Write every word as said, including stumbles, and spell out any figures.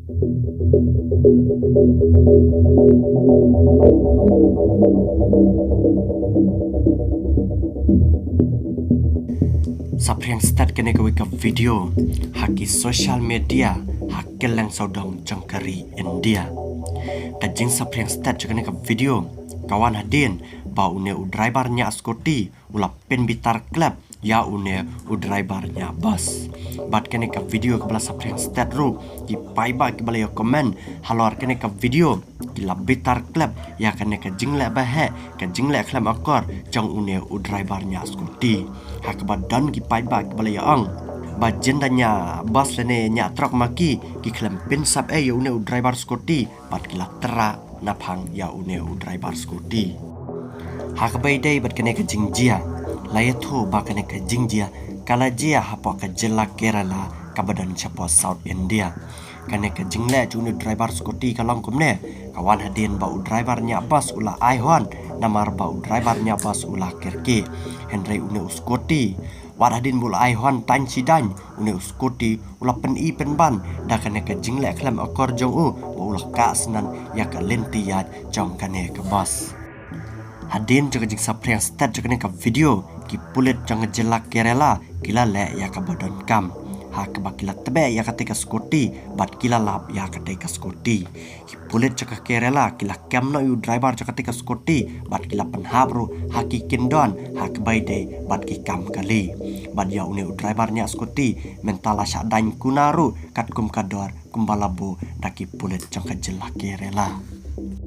Saphriang stet kane kawei ka video ha ki social media ha kylleng sawdong jong ka ri India. Ka jingsaphriang stet jong kane ka video ka wan hadien ba une u driver ñiah scooty u la pynbitar klep ïa une u driver ñiah bus. Bad kane ka video kaba la saphriang stet ruh ki paidbah kiba la ïa comment halor kane ka video ki la bitar klep ïa kane ka jingleh ba heh, ka jingleh khlem akor jong une u driver ñiah scooty. Ha kaba don ki paidbah kiba la ïa ong ba jin da ñiah bus lane ñiah truck ma ki, ki khlem pynsap ei ïa une u driver scooty bad ki la tyrwa naphang ïa une u driver scooty. Ha kaba ïadei bad kane ka jingjia, la ïathuh ba kane ka jingjia ka la jia hapoh ka jylla Kerala kaba don shapoh South India. Kane ka jingleh jong une u driver scooty ka long kumne, ka wan hadien ba u driver ñiah bus u la ai horn namar ba u driver ñiah bus u la kerkeh. Hynrei une u scooty, wat hadien ba u la ai horn tang shi dang, une u scooty u la pyni pynban da kane ka jingleh khlem akor jong u ba u la kah snan ïa ka lynti ïaid jong kane ka bus. Hadien jong ka jingsaphriang stet jong kane ka video, ki pulit jong ka jylla Kerala ki la leh ïa kaba donkam ha kaba ki la tbeh ïa kata ka scooty bad ki la lap ïa kata ka scooty. Ki pulit jong ka Kerala ki la kem noh ïa u driver jong kata ka scooty bad ki la pynhap ruh ha ki kyndon ha kaba ïadei bad ki kam kali. Bad ïa une u driver ñiah scooty mynta la shah dang kuna ruh katkum ka dor kumba la buh da ki pulit jong ka jylla Kerala.